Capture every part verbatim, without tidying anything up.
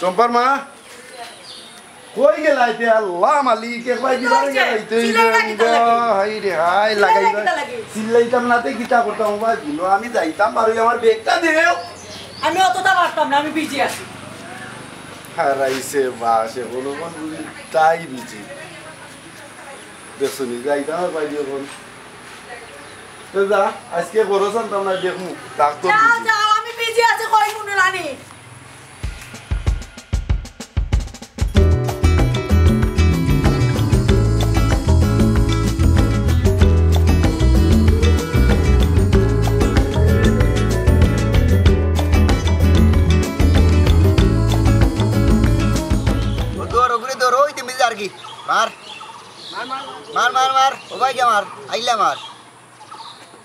চম্পার মা, কই গেলাইতে? আল্লাহ মালিক, একবার দিবার চিল্লাই গেলাইতে চিল্লাই না কিতা লাগে? হাই রে হাই, চিল্লাই না লাগাইবা। কিতা লাগে? চিল্লাইতাম না তে কিতা করতাম, বাবা দিল, আমি যাইতাম, আর ওই আমার ব্যাগটা দেও। আমি অতটা পারতাম না, আমি বিজি আছি। হারাইছে বাস, এখন কোন বুঝি তাই বিজি। দেখছো নি, যাইতাম আর বাইরে এখন। তো যা, আজকে বড় জানতাম না, দেখমু, ডাক্তার যাও, বিজি। যাও, আমি বিজি আছি, কই মনে রানি। ও দৌড়, ওগুলো দৌড়, ওই তুমি আর কি? মার। মার, মার, মার। মার, মার, মার। ও ভাই, যা মার। আইলা মার।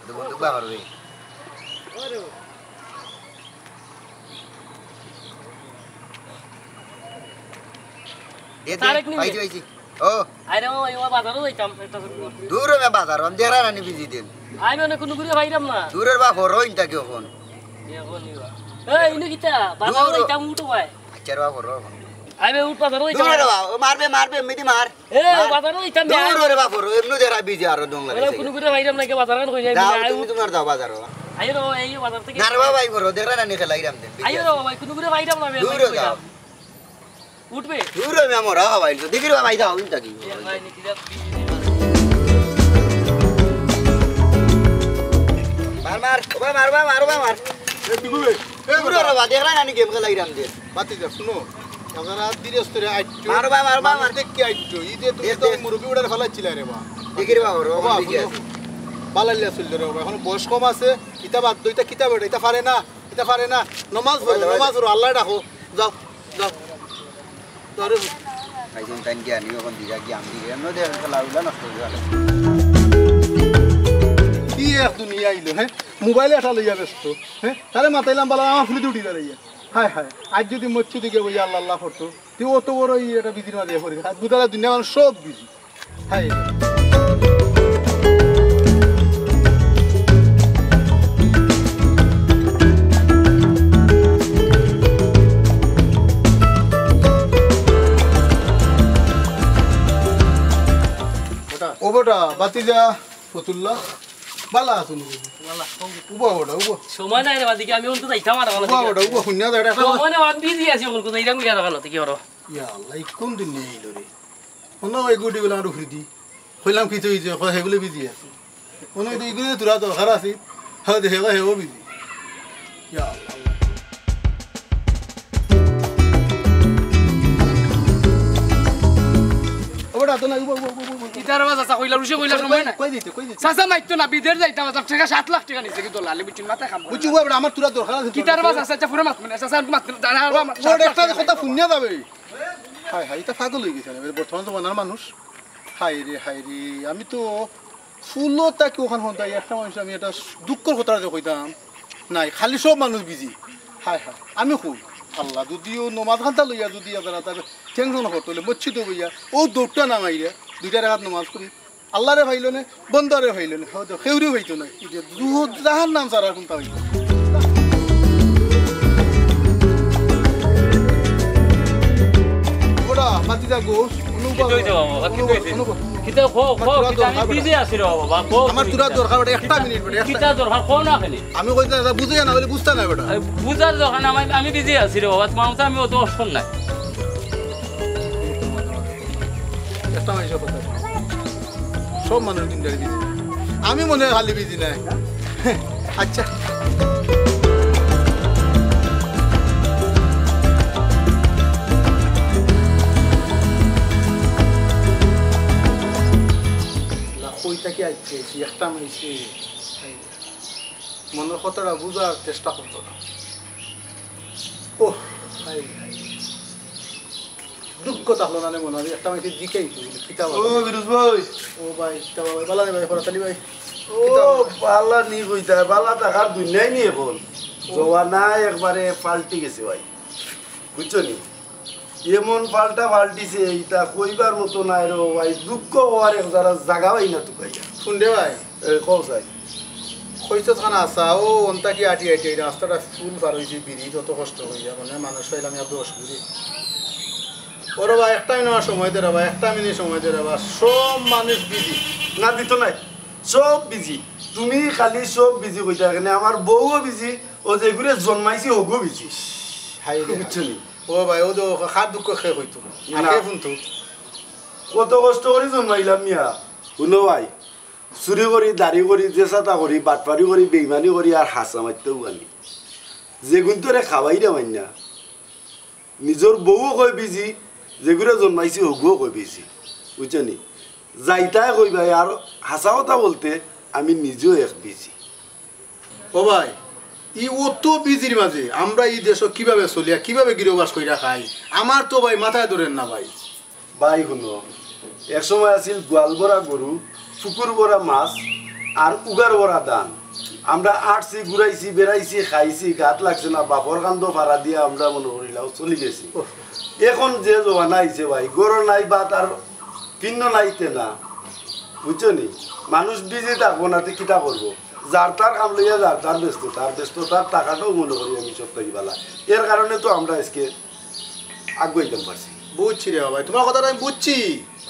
তো বন্দুক বার করবে। দে, দে, তারেক নিবে। পাইছি, পাইছি। ও। আরে ও, এই ও বাজারও যাইতাম, একটা ছোট। দূর হবে বাজার, আমি দেখরা রানি বিজি দিন। আমি অনেক কোনো ঘুরে পাইলাম না। দূরের বা হরো ইনটা কি এখন? এখন ইবা। এই, ইনু কিতা? বাজারও দূর। যাইতাম, উঠো ভাই। আচ্ছা, রে বা হরো এখন। আমি উঠ বাজারও যাইতাম। দূর রে বা, ও মারবে, মারবে, এমনি মার। এ, মার। বাজারও যাইতাম না। দূর রে বা হরো, এমনি দেখরা বিজি আরো ডং লাগে। কোনো ঘুরে পাইলাম না, কে বাজার এখন কই যাই? যাও, না, তুমি উঠ। তোমার যাও বাজারও। আইও রে বাবা, এই বাজার থেকে। না রে বাবা, এই হরো, দেখরা রানি খেলাইরাম দে। আইও রে বাবা, কোনো ঘুরে পাইলাম না, আমি দূর এখন রে কই যাও। যাও। উঠবে? দূর হইবে আমার, হ্যাঁ ভাই, তো দেখি রে ভাই, যাও, ইনটা কি? এ ভাই, নিচে যা। মার, মার, ও ভাই, মার, ভাই, মার, ভাই, মার। এ, কি করবে? এ, দূর বেটা। রে ভাই, দেখলা না, আমি গেম খেলাইরাম দে। বাতি যা, শুনো। এগারা ধীরে স্থিরে আইটো। মার, ভাই, মার, ভাই, মার। মানুষ দেখি আইটো। এই যে তুমি দেখ, তো দেখ। মুরব্বি উঠারে ফালাইছিলা রে বা। দেখি রে বাবা, ও বাবা, দেখি শুনো। আছে। বালাইলে চললে রে বাবা, এখন বয়স কম আছে। ইটা বাদ দো, ইটা কিতা বেটা, ইটা পারে না, ইটা পারে না। নমাজ পড়ো, ভাই, ভাই। নমাজ পড়ো, আল্লাহ ডাকো। যাও। যাও। ধরো। আইজন তাইন কি আনি, ওখান দিরা কি আমি দিরা? এমন দেখেন, খেলা উলা নষ্ট হয়ে গেল। কি এক দুনিয়া আইলো, হ্যাঁ? মোবাইলে এটা লইয়া ব্যস্ত, হ্যাঁ? তারে মাতাইলাম, বললাম, আমার ফুলি উঠি দাঁড়াইয়া। হায়, হায়। আজ যদি মরছি দিকে ওই আল্লাহ, আল্লাহ করতো, তুই অত বড় এই একটা বিধির মাঝে পড়ে। আর বুঝালে দুনিয়া মানুষ সব বিধি। হায় রে। ও বেটা, বাতিজা ফতুল্লা, বালা আছো নি? উবা বেটা, উবা। সময় নাই রে বাদিকে, আমি অন্ত যাইতাম আর আমার উবা দিকে। বেটা, উবা, হুন্না দে, এটা সময় নাই, আমি বিজি আছি, অখন কোথায় ইরাম গিয়া দোকান হতে কি করো? ইয়া আল্লাহ, এই কোন দিন নিয়ে আইলো রে? অন্য এগুটি বলে আর উফরি দি। কইলাম, "কিতা অইছে?" কয়, "হেগুলে বিজি আছে।" মনে হয় তো এগুলো তোরা দরকার আছে। হ্যাঁ, দেখে কয়, "হেও বিজি।" ইয়া আল্লাহ। ও বেটা, তো না, উবা, উবা, উবা, উবা। কিতার বাস আছে, কইলা, রুশে কইলা, সময় না। কই দিতে, কই দিতে? চাচা, মাইতো না, বিদেশ যাইতাম, আচ্ছা, টাকা সাত লাখ টাকা নিছে, কি দলালি, বুঝছুন, মাথায় কাম করে না। বুঝছি, উবা, বেটা, আমার তোরা দরকার আছে, কিতার বাস আছে, আচ্ছা, পুরো মাত মানে, চাচা, মাত, দাঁড়া, ও, আমার ও, একটা কথা হুনিয়া যাবে। হায়, হায়, এটা পাগল হয়ে গেছে না, বর্তমান জমানার মানুষ। হায় রে, হায় রে, আমি তো ফুলো তাকে ওখান হন তাই একটা মানুষ আমি একটা দুঃখর কথা যে কইতাম নাই, খালি সব মানুষ বিজি। হায় হায়, আমি কই, আল্লাহ যদিও নমাজ খান্তা লইয়া যদি আপনারা তার টেনশন করতে হলে মসজিদে বইয়া ও দৌড়টা নামাইয়া দুইটা রাকাত নমাজ করি, আল্লাহরে পাইল না, বন্দারে পাইল না, হয়তো কেউরে পাইতো না। এই যে দুহু জাহান্নাম ছাড়া আর কোনটা হইতো না। ওরা বাতি যাগো। কিতা অইছে বাবা? কিতা অইছে? কিতা কও, কও, কিতা? আমি বিজি আছি রে বাবা, কও। আমার তোরা দরকার বেটা, একটা মিনিট বেটা, একটা। কিতা দরকার, কও না কেনে? আমি কইতে না, বুঝে না, বলে বুঝতে না বেটা। আরে, বুঝার দরকার না, আমি, আমি বিজি আছি রে বাবা, তোমার মতো আমি অত অপশন নাই। একটা মানুষের কথা। সব মানুষ কিন্তু বিজি। আমি মনে হয় খালি বিজি না। আচ্ছা। না, কই থাকি আইছে, কি একটা মাইছে। মনের কথাটা বুঝার চেষ্টা করতো না। ওহ, হায়, হায়। দুঃখ থাকলো না রে মনে হয়, একটা মাইকে জিকাই তো, কিতা ও, বাবা? বিরুজ ভাই। ও ভাই, কিতা বাবা? বালা রে ভাই, ফরাত আলী ভাই। ও, কিতা বাবা? বালা নি কইতা, বালা থাকার দুনিয়াই নি এখন। ও। জমানা একবারে পাল্টি গেছে ভাই, বুঝছো নি? এমন পাল্টা পাল্টিছে, ইটা কইবার মতো নাই রে ভাই, দুঃখ হওয়ার এক জাগা, জাগা পাই না তুকাইয়া। শুন রে ভাই। এ, কও চাই। কইছস খান আছা, ও অন্তা কি আটি আটি এই রাস্তাটা ফুল পার অইছি, বিড়ি যত কষ্ট করিয়া, মানে, মানুষ পাইলাম ইয়া দশ ঘুরি। ও রে ভাই, একটা মিনিট আমার সময় দে রে ভাই, একটা মিনিট সময় দে রে ভাই, সব মানুষ বিজি। না, দিত নাই, সব বিজি। তুমি খালি সব বিজি কইতা কেনে? আমার বউও বিজি, ও যেগুরে জন্মাইছি হগুও বিজি। হাই রে। বুঝছো নি? ও ভাই, ও তো হাত দুঃখ খে কইতো। না। আগে ফোন তো। কত কষ্ট করি জন্মাইলাম মিয়া। হুনো ভাই, চুরি করি, দাড়ি করি, যে সাতা করি, বাটপারি করি, বেইমানি করি, আর হাছা মারতেও আনি। যেগুন তোরে খাওয়াই রে মাইন্না। নিজর বউও কয় বিজি, যেগুরে জন্মাইছি হগুও কয় বিজি। বুঝছো নি? যাইতায় কই ভাই, আর হাছা কথা বলতে আমি নিজেও এক বিজি। ও ভাই, ই অত বিজির মাঝে আমরা ই দেশো কিভাবে চলিয়া, কিভাবে গিরবাস কইরা খাই, আমার তো ভাই মাথায় ধরের না ভাই। ভাই হুনো, এক সময় আছিল গোয়াল ভরা গরু, পুকুর ভরা মাছ, আর উগার ভরা ধান। আমরা আটছি, ঘুরাইছি, বেড়াইছি, খাইছি, গাত লাগছে না, বাপর কান্দো ফাড়া দিয়া আমরা মনো করিলাও চলি গেছি। এখন যে জমানা আইছে ভাই, ঘরো নাই ভাত আর পিন্ন নাই তেনা, বুঝছো নি? মানুষ বিজি থাকবো না, তে কিতা করবো? যার তার কাম লইয়া যার তার ব্যস্ততা, আর ব্যস্ততার টাকাটাও মনো করি আমি সব থাকি বালা। এর কারণে তো আমরা আজকে আগুয়াইতাম পারছি। বুঝছি রে ভাই, তোমার কথাটা আমি বুঝছি।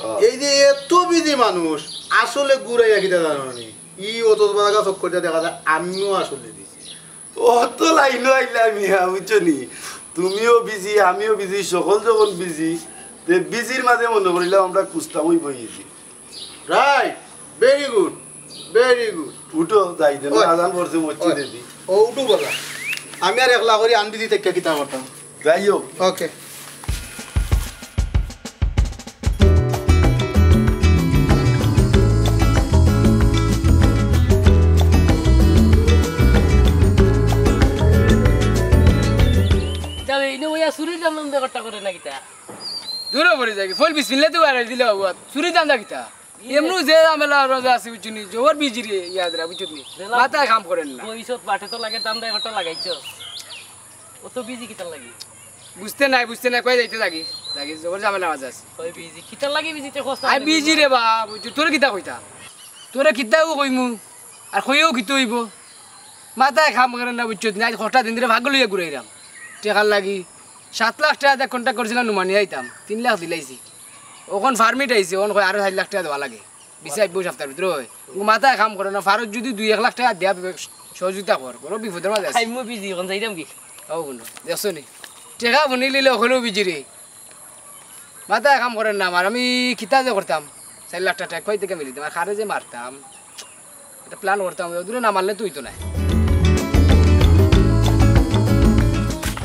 হ্যাঁ। এই যে এত বিজি মানুষ, আসলে ঘুরাইয়া কিতা জানো নি? ই অত বাগা চক্কর দিয়া দেখা যায় আমিও আসলে বিজি। অত লাইনও আইলা মিয়া, বুঝছো নি? তুমিও বিজি, আমিও বিজি, সকল যখন বিজি, তে বিজির মাঝে মনো করিলাম আমরা কুস্তামই বই গেছি। Right, very good, very good. উঠো, যাই দেন, ওই, আজান পড়ছে মসজিদে ওই, দি। ও উঠো বালা। আমি আর একলা করি আনবিজি থেকে কিতা করতাম? যাই হোক। ওকে। যাবে, ইনো ওয়া চুরির দাম দাম ব্যাপারটা করে না কিতা? দূরে পড়ে যাবি, ফল বিসমিল্লাহ তো বাড়াই দিলে বাবু, চুরির দাম দা কিতা? এমনু যে ঝামেলা আর যে আছে, বুঝছো নি? জবর বিজি রে, ইয়াদ রা, বুঝছো নি? মাথায় কাম করের না। কইছত বাটে তো লাগে, দাম দা ব্যাপারটা লাগাইছো। ও তো বিজি কিতার লাগি? বুঝতে নাই, বুঝতে নাই, কই যাইতে লাগি? লাগি জবর ঝামেলা মাঝে আছে। কই বিজি? কিতার লাগি বিজি তে খোঁজ না আই লাগে বিজি বুঝলাম। রে বা, বুঝছো? তোরে কিতা কইতা? তোরে কিতাও কইমু, আর কইও কিতা অইবো? মাথায় কাম করের না, বুঝছো? নাই, কটা দিন ধরে পাগল অইয়া ঘুরাইরাম। টেকার লাগি সাত লাখ টেকা দিয়া কন্ট্রাক্ট করছিলাম, নুমানি আইতাম, তিন লাখ দিলাইছি। অখন পারমিট আইছে, অখন কয় আরো চাইর লাখ টেকা দেওয়া লাগে। বিছাই বউ সপ্তাহর ভিতরে অয়। ও মাথায় কাম করের না, পারো যদি দুই এক লাখ টেকা দেয়া সহযোগিতা কর, বড় বিপদর মাঝে আছি। আই মু বিজি, অখন যাইতাম কি? ও বন্ধু, দেখছো নি? টেকা বনি লিলে অকলেও বিজি রে। মাথায় কাম করের না আমার, আমি কিতা যে করতাম, চাইর লাখ টেকা কই থেকে মিলিতাম, আর কারে যে মারতাম, একটা প্ল্যান করতাম, অদূরে না মারলে তুই তো নাই।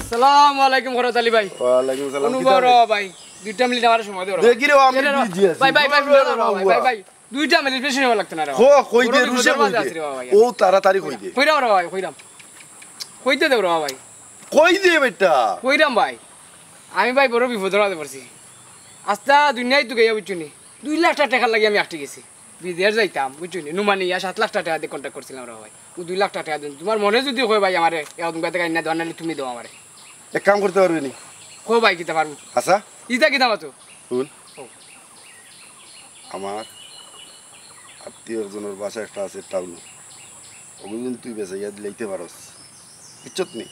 আসসালামু আলাইকুম খরচ আলী ভাই। ওয়ালাইকুম সালাম, অনুভব কিতা রে? রে ভাই, দুইটা মিনিট আমার সময় দেও রে ভাই। দেখি রে, আমি এ রে রে, বিজি আছি। ভাই, ভাই, ভাই, ও, ভাই, ও, ভাই, ও। ভাই, ভাই। দুইটা মিনিট বেশি সময় লাগতো না রে ভাই। কো, কই দে, বড় রুশে বিপদর কই মাঝে দে। আছি রে বাবা, ভাই। ও তাড়াতাড়ি কই দে। কইরাম রে ভাই, কইরাম। কইতে দেও রে বাবা, ভাই। কই দে বেটা। কইরাম ভাই। আমি ভাই বড় বিপদর মাঝে পড়ছি। আস্তা দুনিয়াই তো গেয়া বুঝছো নি। দুই লাখ টেকা, টেকার লাগি আমি আটকে গেছি। বিদেশ যাইতাম, বুঝছো নি? নুমানি ইয়া সাত লাখ টেকা দিয়া কন্ট্রাক্ট করছিলাম রে বাবা, ভাই। ও দুই লাখ টেকা দিন। তোমার মনে যদি কয় ভাই আমারে, এখন গাতে গাইন না দেওয়া, নাহলে তুমি দেও আমারে। এক কাম করতে পারবে নি? কো ভাই, কিতা পারমু? আচ্ছা। ইতা কিতা মাতো? হুন। ও। আমার আত্মীয় একজনর বাসা একটা আছে টাউনো। ওগুলো যদি তুই বেচাইয়া দিলাইতে পারস, বুঝছত নি?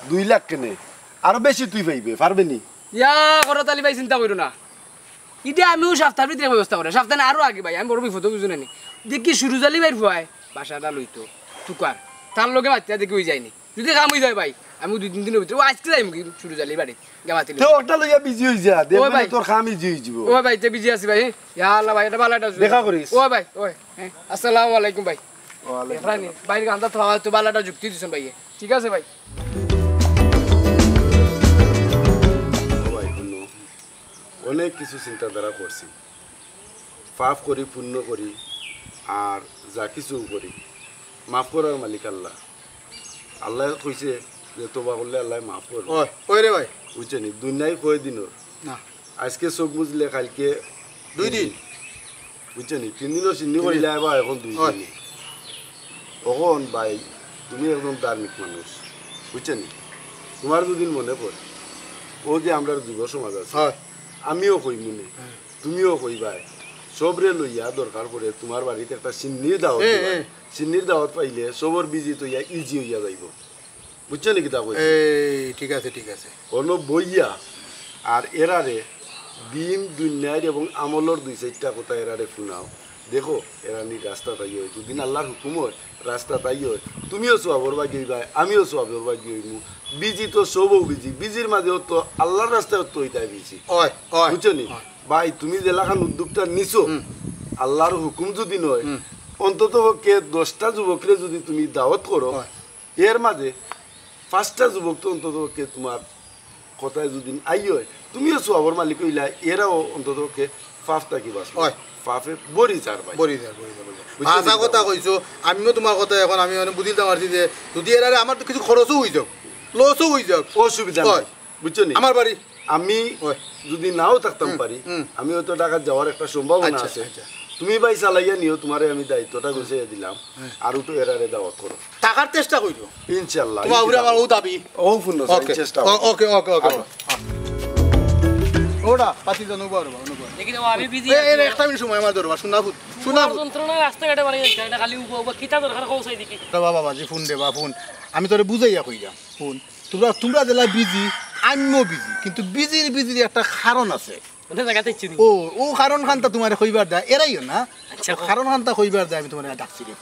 দুই লাখ কেনে? আরো বেশি তুই পাইবে, পারবে নি? ইয়া, খরচ আলী ভাই, চিন্তা করিও না। ইটা আমিও সপ্তাহর ভিতরে ব্যবস্থা করি। সপ্তাহ না, আরো আগে ভাই, আমি বড় বিপদো বুঝো না নি। দেখি সুরুজ আলী ভাইর ফুয়ায় বাসাটা লইতো, তুকার। তার লগে মাতিয়া দেখি অই যায়নি। যদি কাম অই যায় ভাই, আমি দুই তিন দিনর ভিতরে, ও আজকে যাইমু কি সুরুজ আলীর বাড়ি, গেমাতিল। তে ওটা লইয়া বিজি অই যা, দেখবে ভাই। তোর কাম ইজি অই যিবো। ও ভাই, তে বিজি আছি ভাই, হ্যাঁ? ইয়া আল্লাহ ভাই, এটা ভালো একটা দেখা করিস। ও ভাই, ও ভাই, হ্যাঁ। আসসালামু আলাইকুম ভাই। ওয়ালাইকুম দেখলাম নি? আসসালাম। ভাইর কান্দাত তো তুই ভালো একটা যুক্তি দিছস ভাই। ঠিক আছে ভাই। ও ভাই, হুনো, অনেক কিছু চিন্তাধারা করছি। পাপ করি, পুণ্য করি, আর যা কিছু করি, মাফ করার মালিক আল্লাহ। আল্লায় কইছে যে তওবা করলে আল্লায় মাফ করবো। ওই, ওই রে ভাই। বুঝছো নি? দুনিয়াই কয় দিনর। না। আজকে চোখ মুজলে কালকে দুই দিন। বুঝছো নি? তিন দিনও সিন্নি করিলে আবার এখন দুই ওই। দিন। অখন ভাই, তুমি একজন ধার্মিক মানুষ, বুঝছো নি? তোমার যদি মনে পড়ে, ও যে আমরার যুব সমাজ আছে, হয়। আমিও কই মনে, হ্যাঁ। তুমিও কইবায়, সবরে লইয়া দরকার পড়ে তুমার বাড়িত একটা শিন্নির দাওয়াত এ, দিবা। এ। শিন্নির দাওয়াত পাইলে সবর বিজি তো ইয়া ইজি অইয়া যাইবো। বুঝছো নি কিতা কইছি? এই, ঠিক আছে, ঠিক আছে। অনো বইয়া আর এরারে দিন দুনিয়ার এবং আমলর দুই চাইরটা কথা এরারে হুনাও। দেখো, এরা নি রাস্তাত আইও, যুদি আল্লার হুকুম অয়, রাস্তাত আইও, তুমিও সওয়াবর ভাগি অইবায়, আমিও সওয়াবর ভাগি অইমু। বিজি তো সবউ বিজি, বিজির মাঝেও তো আল্লার রাস্তায় তো অইতায় বিজি। অয়, অয়, বুঝছো নি? অয়। ভাই, তুমি যেলাখান উদ্যোগটা নিছো, হুম। আল্লার হুকুম যুদি নয়, হুম। অন্তত পক্ষে দশটা যুবকরে যুদি তুমি দাওয়াত করো, অয়। এর মাঝে পাঁচটা যুবক তো অন্তত পক্ষে তুমার কথায় যুদি আই অয়, তুমিও সওয়াবর মালিক অইলায়, এরাও অন্তত পক্ষে পাপ থাকি বাঁচলো। অয়। পাপে ভরি যার ভাই। ভরি যার, ভরি যার, ভরি যার। বুঝছো হাছা নি? কথা কইছো, আমিও তুমার কথা এখন আমি মানে বুঝিলতাম পারছি যে যুদি এরারে আমার তো কিছু খরচও অই যাউক, লসও অই যাউক। অসুবিধা অয়। নাই। বুঝছো নি? আমার বাড়ি। আমি অয়। যুদি নাও থাকতাম হুম, পারি, হুম। আমি হয়তো ঢাকাত যাওয়ার একটা সম্ভাবনা আচ্ছা, আছে। আচ্ছা। তুমি ভাই চালাইয়া নিও, তুমারে আমি দায়িত্বটা গুছাইয়া দিলাম। হ্যাঁ। আর উঠো এরারে দাওয়াত করো। থাকার চেষ্টা করিও। ইনশাআল্লাহ, তুমার উপরে ইনশাআল্লাহ। আমার অউ দাবি। অউ পূর্ণ, ওকে। চেষ্টা ও-, করো। ওকে, ওকে, ওকে, আবার। ওকে। ওরা, পাতি জন, উবা, উবা, উবা। লেকিন ও আমি বিজি এ, আছি। এ, একটা মিনিট সময় আমার দরকার, শোনা ফুট, শোনা তোমার ফুট। যন্ত্রণা রাস্তাঘাটে বাড়ি যাচ্ছে, এটা খালি উবা, উবা, কিতা দরকার, কও চাই দেখি। বাবা, বাবা, জি, ফোন দে, বা ফোন। আমি তোরে বুঝাইয়া কইলাম, ফোন। তুমরা, তুমরা যেলা বিজি, আমিও বিজি, কিন্তু বিজির, বিজির একটা কারণ আছে। ওটা জায়গাতে ইচ্ছে নি। ও, ও কারণ খানটা তুমারে কইবার দা, এরাইও না। আচ্ছা, ও কারণ খানটা কইবার দা, আমি তুমারে ডাকছি রে।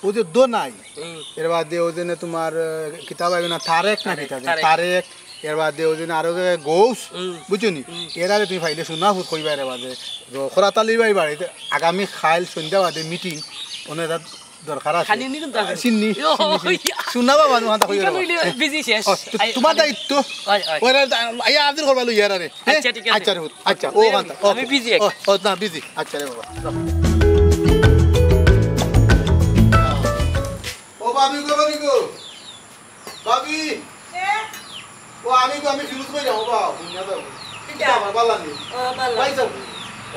ও যে দো নাই, হুম। এর বাদে ও যে না তুমার, আহ, কিতা বা না, তারেক না তারেক, কিতা যে, তারেক। তারেক, এর বাদে ও যে না আরো যে গৌস, হুম। বুঝছো নি? হুম। এরারে তুমি পাইলে শোনা ফুট কইবা এর বাদে। তো খরাত আলী ভাই বাড়িত আগামী কাইল সন্ধ্যা বাদে মিটিং, ওনারা দরকার আছে। খালি নি কিন্তু আছে। শিন্নি, ও, শিন্নি, শিন্নি। ইয়া। শোনা বাবা, আমি কথা কইয়া ইটা দেবো। কইলে বিজি শেষ। ও, তো আই, তুমার আই। দায়িত্ব। I, I. ওরা দা-, আইয়া হাজির করবা লইয়া এরারে। হ্যাঁ? আচ্ছা, ঠিক আছে। আচ্ছা রে, আচ্ছা, ও ওকে, কথা, আমি ওকে। বিজি ও, একটু। ও, না, বিজি। আচ্ছা রে বাবা, যাও। ও ভাবি গো, ভাবি গো। ভাবি। কে? ও আমি গো, আমি ফিরোজ ভাই যাবো বা, হুনিয়া যাবো। কিতা? কিতা আমার বালা নি? ও, বালা। ভাই যাবো।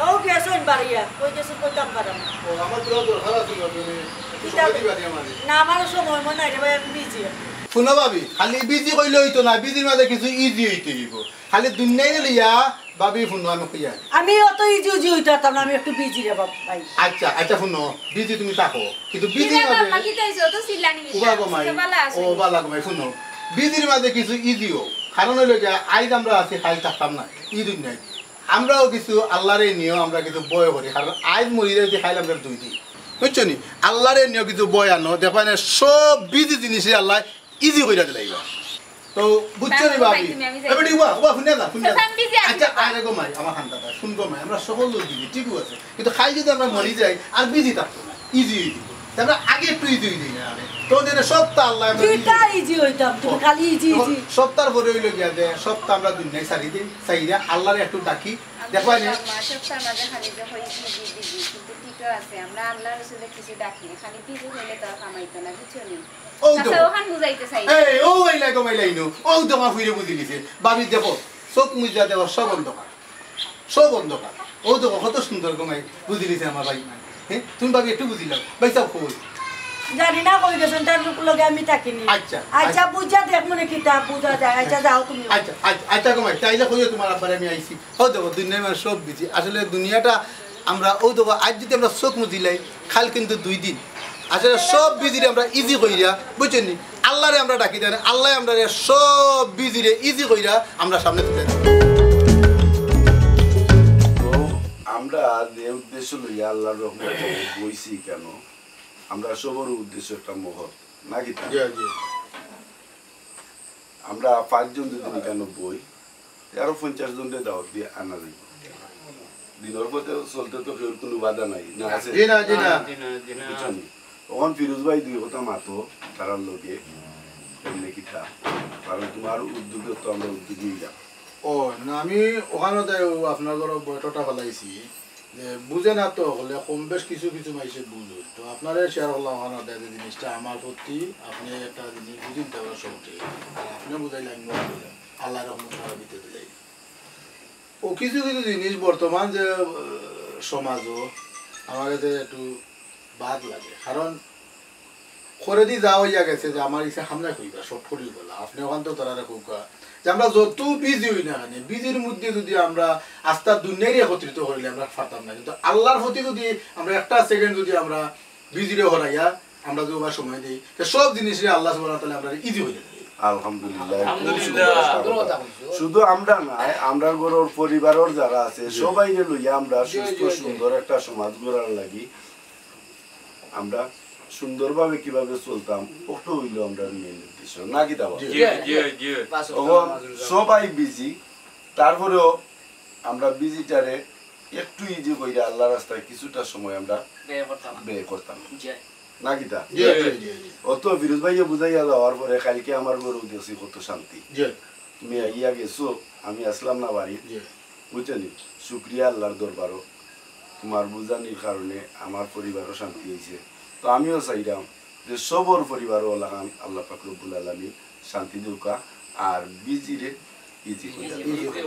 ও গেছইন বাড়িয়া, কই গেছইন কইতাম পারাম না। ও, আমার তো দরকার আছে গো, মানে, একটু কিতা? সময় দিবা নি আমারে। না, আমার সময় মনে নাই রে ভাই, আমি বিজি। হুনো ভাবি, খালি বিজি কইলে অইতো না, বিজির মাঝে কিছু ইজি অইতে অইবো। খালি দুনিয়ায় লইয়া ভাবি হুনো আমি কইয়া। আমি অত ইজি উজি অইতাম না, আমি একটু বিজি রে বাপ ভাই। আচ্ছা, আচ্ছা হুনো, বিজি তুমি থাকো। কিন্তু বিজির মাঝে বাবা, কিতা অইছে? অত চিল্লানি কিতা? উবা গো মাই, বালা আছে? ও বালা গো মাই, হুনো। বিজির মাঝে কিছু ইজি অও। কারণ অইলো গিয়া, আইজ আমরা আছি, কাইল থাকতাম না। ই দুনিয়ায়। আমরাও কিছু আল্লারে নিও, আমরা কিছু ভয় করি। কারণ আইজ মরি যাই, কাইল আমরা দুই দিন। বুঝছো নি? আল্লারে নিও কিছু ভয় আনো। দেখবা নে, সব বিজি জিনিসে আল্লায় ইজি কইরা দিলাইবা। তো বুঝছো নি ভাবি? তুমি, আমি যাই। এ বেটি, উবা, উবা, হুনে না, হুনে না। আমি বিজি আছি, আচ্ছা, বাবা। আরে গো মাই, আমার কান্দাটা, হুন গো মাই, আমরা সকল লোক দিবি, ঠিকও আছে। কিন্তু কাইল যদি আমরা মরি যাই, আর বিজি থাকতো না, ইজি অই দিবো। তে আমরা আগে একটু ইজি অই দিই না, আরে। তো দেনে সবটা আল্লায় আমরা ইজি কিতা অই দিবো। ইজি অইতাম, তুমি ও, খালি ইজি, এখন ইজি। সবটার পরে অইলো গিয়া যে, সবটা আমরা দুনিয়ায় ছাড়ি দিই, ছাড়িয়া আল্লারে একটু ডাকি, আমরা দেখবা নে? সব মা-, সবটার মাঝে খালি যে হয় ইজি, ইজি, ইজি, কিন্তু ঠিকও আছে, আমরা আল্লাহ রসুলের কিছু ডাকি না, খালি বিজি হইলে তো আর কামাইতো না, বুঝছো নি? ও আচ্ছা, দেখো। ওখান বুঝাইতে চাই। এই, ও এই লাগো, মাই লাইনো। ও দেখো, ফুইরে বুঝি গেছে। ভাবি দেখো, চোখ মুজা দেখো, সব অন্ধকার। সব অন্ধকার। ও দেখো, কত সুন্দর গো মাই। বুঝি গেছে আমার ভাই। হ্যাঁ? তুমি ভাবি একটু বুঝি লাও। ভাই সাহেব, কই? জানি না কই গেছেন, তার লোক লগে আমি থাকিনি। আচ্ছা, আচ্ছা, আচ্ছা। বুঝা দেখ মনে কিতা বুঝা যায়। আচ্ছা, যাও তুমি। আচ্ছা, আচ্ছা, আচ্ছা গো মাই, তাইলে কইও তোমার আব্বারে আমি আইছি। ও দেখো, দুনিয়ার মানে সব বিজি। আসলে দুনিয়াটা আমরা, ও দেখো, আইজ যদি আমরা চোখ মুজিলাই, কাইল কিন্তু দুই দিন। আসলে সব বিজিরে আমরা ইজি কইরা, বুঝছো নি? আল্লারে আমরা ডাকি দেন, আল্লায় আমরা সব বিজিরে ইজি কইরা আমরা সামনে তুলে দেন। তো আমরা যে উদ্দেশ্য লইয়া আল্লাহর রহমতে বইছি কেন, আমরা সবার উদ্দেশ্য একটা মহৎ, নাকি তা? জি, জি। আমরা পাঁচজন যদি কেন বই, আরো পঞ্চাশ জনরে দাওয়াত দিয়া আনা যাইবো। দিনর পথে চলতে তো কেউর কুনু বাধা নাই, না আছে? জি না, জি না। জি না, জি না। বুঝছো নি? অখন ফিরোজ ভাই দুই কথা মাতো, তারার লগে, এমনে কিতা? কারণ তোমার উদ্যোগে তো আমরা উদ্যোগী অইলাম। ও, না, আমি ওখানো যাই, ও আপনার ঘরো বইটা ফালাইছি। যে বুঝে না তো হলে কম বেশ কিছু কিছু মাইসে বুঝে। তো আপনারে শেয়ার করলাম, আমার দাদা জিনিসটা আমার প্রতি, আপনি একটা জিনিস বুঝেন তো আমরা সব ঠিক। আর আপনি বুঝাইলে আমি বুঝলাম। আল্লাহর রহমত সারা ভিতরে যাই। ও কিছু কিছু জিনিস বর্তমান যে, আহ, সমাজও আমার কাছে একটু বাদ লাগে। কারণ করে দি যা হইয়া গেছে যে আমার ইচ্ছা সামনে কইবা, শর্ট করি বলা। আপনি ওখান তো তারা কউকা, যে আমরা যত বিজি হই না কেন, বিজির মধ্যে যদি আমরা আস্তা দুনিয়ারে একত্রিত করিলে আমরা পারতাম না, কিন্তু আল্লাহর প্রতি যদি আমরা একটা সেকেন্ড যদি আমরা বিজিরে হরাইয়া আমরা যদি ওবার সময় দেই, তো সব জিনিসে আল্লাহ সুবহানাহু ওয়া তাআলা আমরা ইজি হয়ে যায়। আলহামদুলিল্লাহ, খুব সুন্দর কথা। শুধু আমরা না, আমরার ঘরর পরিবারর যারা আছে, সবাইরে লইয়া আমরা সুস্থ সুন্দর একটা সমাজ গড়ার লাগি আমরা সুন্দরভাবে কিভাবে চলতাম, ওটা হইল আমরার মেইন উদ্দেশ্য, না কিতা বা? জি, জি, জি। এখন সবাই বিজি, তারপরেও আমরা বিজিটারে একটু ইজি কইরা আল্লাহর রাস্তায় কিছুটা সময় আমরা ব্যয় করতাম, না কিতা? অত ফিরোজ ভাইয়ে বুঝাইয়া যাওয়ার পরে কালকে আমার ঘরেও দেখছি কত শান্তি। তুমি আইয়া গেছো, আমি আসলাম না বাড়ি, বুঝছনি? শুক্রিয়া আল্লাহর দরবারও, তোমার বুঝানির কারণে আমার পরিবারও শান্তি হইছে। তো আমিও চাইরাম যে সবর পরিবারও লাখান আল্লাহ পাক রব্বুল আলামিন শান্তি দেউকা, আর বিজিরে ইজি কইরা দেউকা।